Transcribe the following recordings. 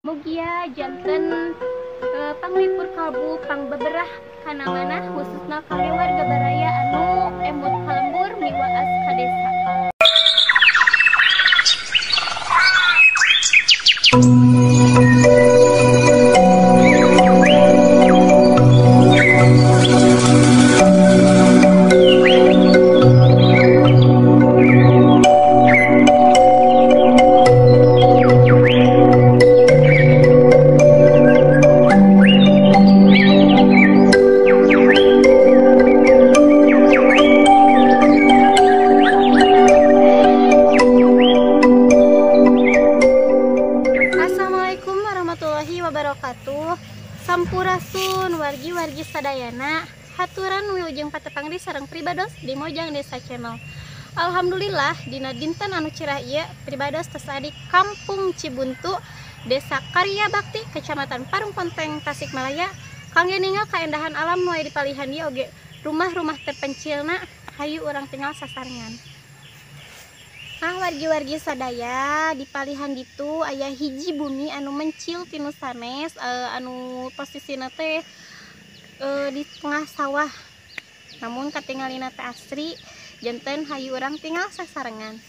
Mugia janten panglipur kalbu pangbeberah kana manah khususna kangge warga baraya anu emut ka lembur miwaas ka desa. Sampurasun wargi-wargi sadayana, haturan wilujeng patepang di sareng pribados di Mojang Desa Channel. Alhamdulillah dina dinten anu cerah ieu pribados tos aya di Kampung Cibuntu, Desa Karya Bakti, Kecamatan Parung Ponteng, Tasikmalaya. Kangge ningal kaendahan alam nu aya di palihan ieu oge rumah-rumah terpencilna, hayu urang tinggal sasarengan. Nah, wargi-wargi sadaya di palihan ditu aya hiji bumi anu mencil tinu sanes, anu posisina teh di tengah sawah. Namun katingalina teh asri, janten hayu urang tinggal sasarengan.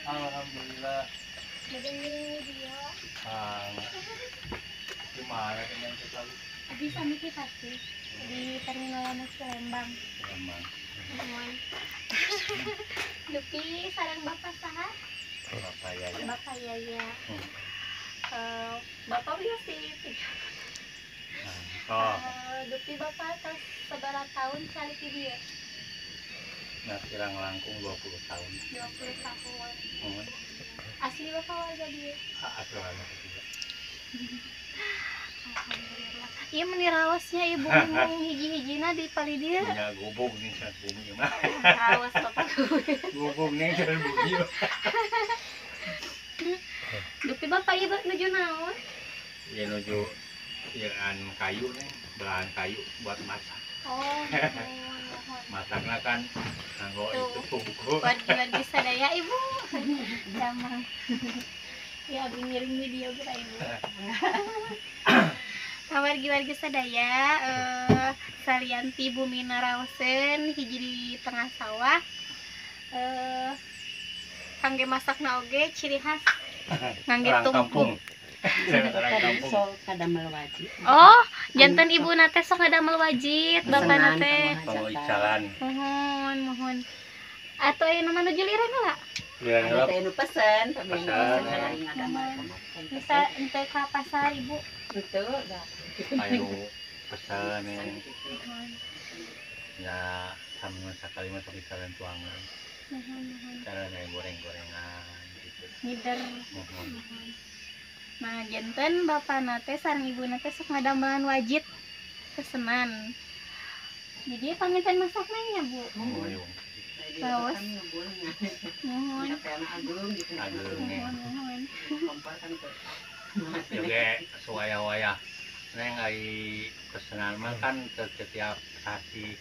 Alhamdulillah. Gimana dengan kita? Bisa mikir pasti di terminal Lanut Lembang. Lembang. Dupi sareng Bapak saha? Bapak Yaya. Bapak Yaya. Bapak wios di Oh. Dupi Bapak tos sabaraha tahun cari di dieu? Nah, kirang langkung 20 tahun. 20 tahun. Asli Bapak warga dieu? Asli warga dieu. Alhamdulillah. Ieu meni raosnya ibu mung hiji-hijina di pali dieu. Nya gubuk nih saat bumi mah. Raos Bapak. Gubuk nih saat bumi. Dupi Bapak ieu nuju naon? Ieu nuju ieuan kayu nih, belahan kayu buat masak. Oh. Masaknya kan nganggo itu tungku. Wargi-wargi sadaya ibu. Damang. Ya abi ngiring video kita ibu. Nah, wargi-wargi sadaya salianti bumi naraoseun hiji di tengah sawah. Kangge masakna oge ciri khas ngangge tungku. Orang kampung. Sok kadamel wajit. Oh, janten ibu nate sok ngadamel wajit, bapak nate. Mau icalan. Mohon, mohon. Atau ayeuna mah nuju liren heula? Liren heula. Ada nu pesen, Pesen. Bisa ente ka pasar ibu. Henteu da. Ayo pesen nih. Ya, sambil sakali mah sok icalan tuangan. Mohon, mohon. Icalan aya goreng-gorengan gitu. Ngider. Mohon. Nah, janten bapak nate sareng ibu nate sok ngadamelan wajit pesenan. Jadi panginten masakna nya, Bu. Mohon. Terus. Mohon. Ageung. Mohon, mohon. Juga suwaya-waya. Neng ai pesenan mah kan setiap sasi.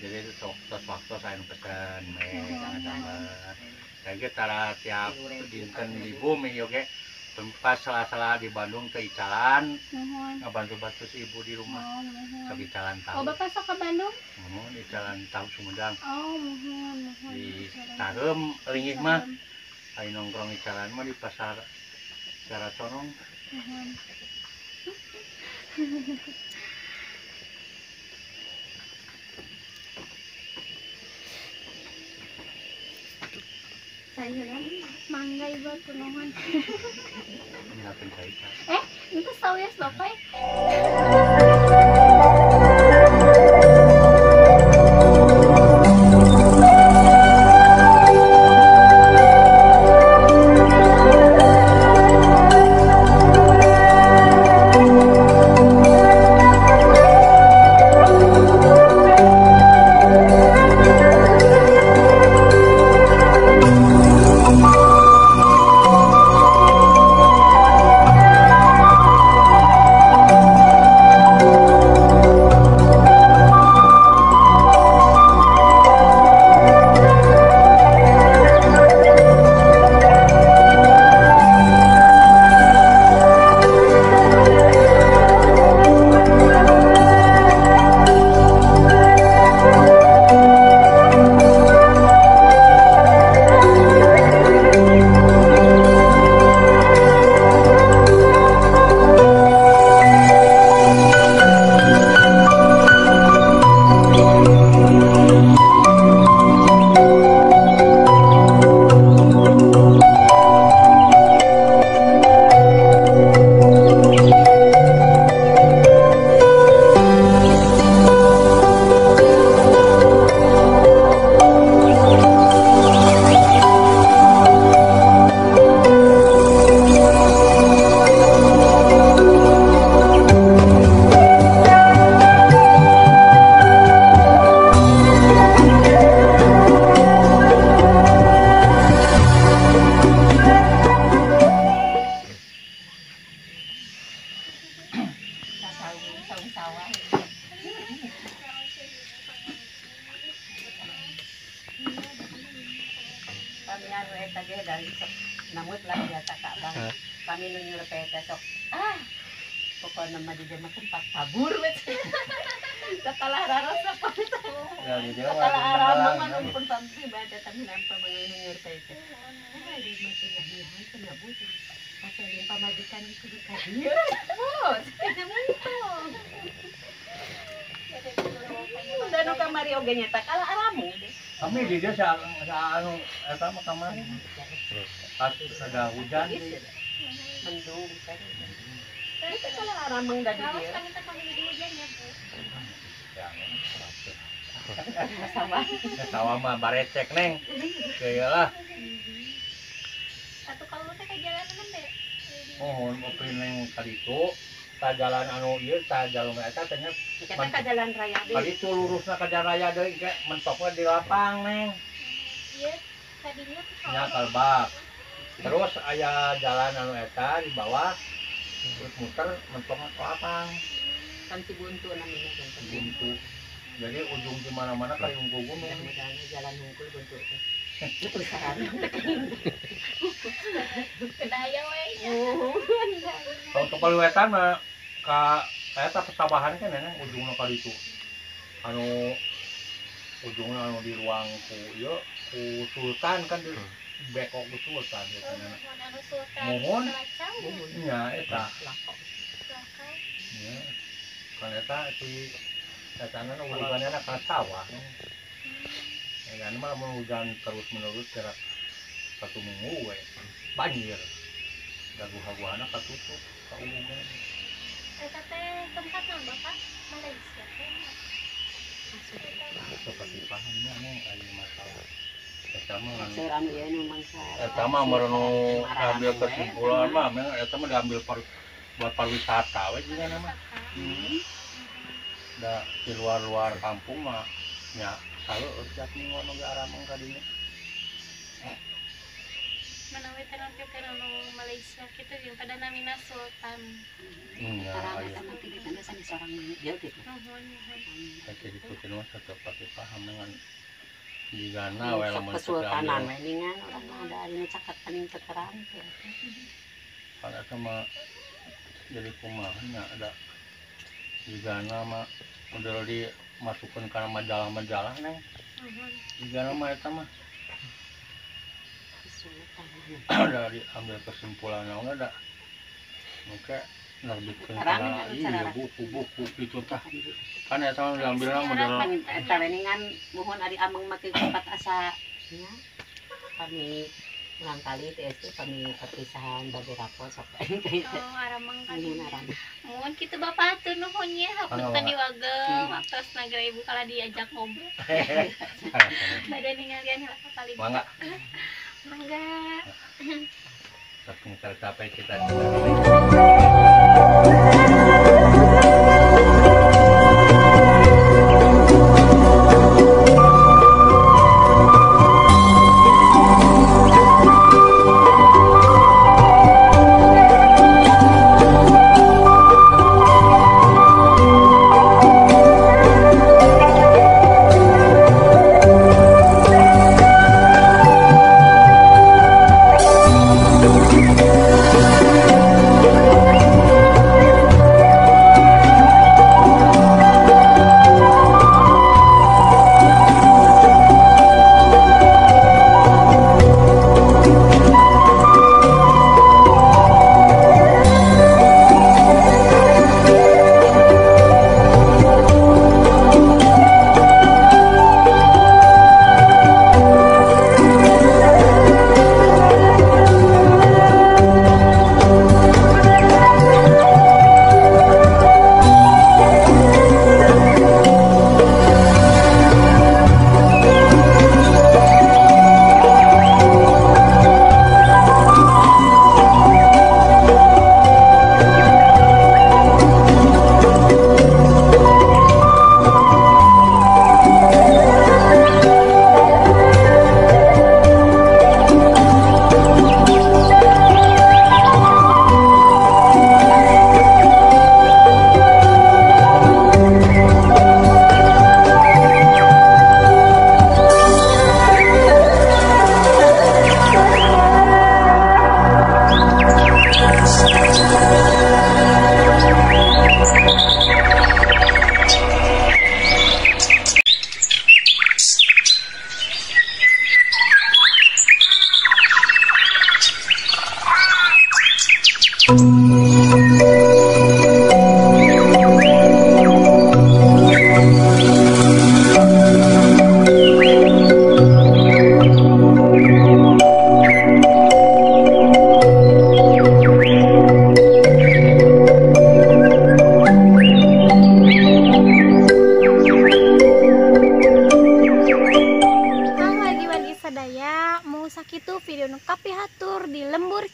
Jadi sok tos waktu saya pesen me ngadamel. Lagi tara tiap dinten di bumi oge. Pas salah-salah di Bandung ke icalan, ngabantu-bantu si ibu di rumah. Oh, mohon. Sok icalan tahu. Oh, bapak sok ke Bandung? Mohon icalan tahu Sumedang. Oh, mohon, mohon. Di Tahem linggih mah. Ai nongkrong icalan mah di pasar Karaconong. Mohon. Mangga ibu atuh nuhun. Itu sawios bapak. Namut lah biasa kak bang. Kami nunjuk peta sok. Ah, pokoknya mah di jam tempat kabur wet. Setelah raros apa? Setelah arah mah pun pampi baca tapi nampak menunjuk peta. Ah, di mati nabi kena butuh. Pasal yang pamajikan itu di kadir. Bos, kena mentok. Udah nu kamari oge nya tak kalah aramu deh. Kami di dia sa anu eta mah kamari. Pas ada hujan mendung kan. Itu kalau arameng dari dia. Hujan ya, Bu. Sawah. Sawah mah barecek, Neng. Geulah. Atuh kalau teh ka jalan nembe. Mohon opi Neng ka ditu. Ta jalan anu ieu ta jalur eta teh nya kita ka jalan raya deui. Ka ditu lurusna ka jalan raya deui ke mentokna di lapang, Neng. Ieu tadinya nya kalbak. Terus aya jalan anu eta di bawah terus muter mentokna ke lapang. Kan Cibuntu namanya kan Cibuntu. Jadi ujung di mana-mana ka Yungku Gunung. Mudah-mudahan jalan hungkul buntu teh. Itu saran. Kedaya we. Kalau ke Paluwetan mah ka eta pesawahan kan neneng ujungna ka ditu. Anu ujungna anu di ruang ku ieu ku Sultan kan di Bekok ku sultan gitu nya. Mohon. Nya eta. Nya. Kan eta si etana uruganna ka sawah. Ya kan mah mun hujan terus menerus jarak satu minggu we banjir. Da guha-guhana katutup ka urugan. Eta teh tempat naon Bapak? Malaysia teh. Seperti pahamnya nih aya masalah. Eta mah Eta mah nu ambil kesimpulan mah memang eta mah diambil buat pariwisata we juga nama. Da di luar-luar kampung mah nya selalu tiap minggu anu ge arameng ka dinya. Mana we teh nu Malaysia kitu jeung pada namina Sultan. Nya aya. Nuhun nuhun. Kayak gitu mah seperti paham dengan jigana we lamun kesultanan we ningan urang mah da ari nu caket paling terang teh. Kan eta mah jadi kumaha nya ada jigana mah model dimasukkeun kana majalah-majalah neng. Jigana mah eta mah udah diambil kesimpulannya udah ada oke nerbitkeun kana iya buku-buku gitu tah kan eta mah diambilna model eta we ningan muhun ari ameng mah tempat asa nya kami ulang kali teh kami perpisahan bade rapot sok Oh, arameng kan. Muhun kitu Bapak hatur nuhun nya hapunten diwagel waktosna geura ibu kala diajak ngobrol. Bade ningalian heula kali. Mangga. Mangga. Saking tercapai cita-cita.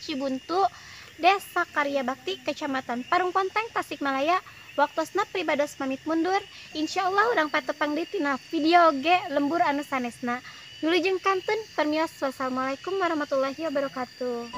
Cibuntu, Desa Karya Bakti, Kecamatan Parungponteng, Tasikmalaya. Waktosna pribados pamit mundur. Insyaallah urang patepang deui tina video ge lembur anu sanesna. Wilujeng kantun permios. Wassalamualaikum warahmatullahi wabarakatuh.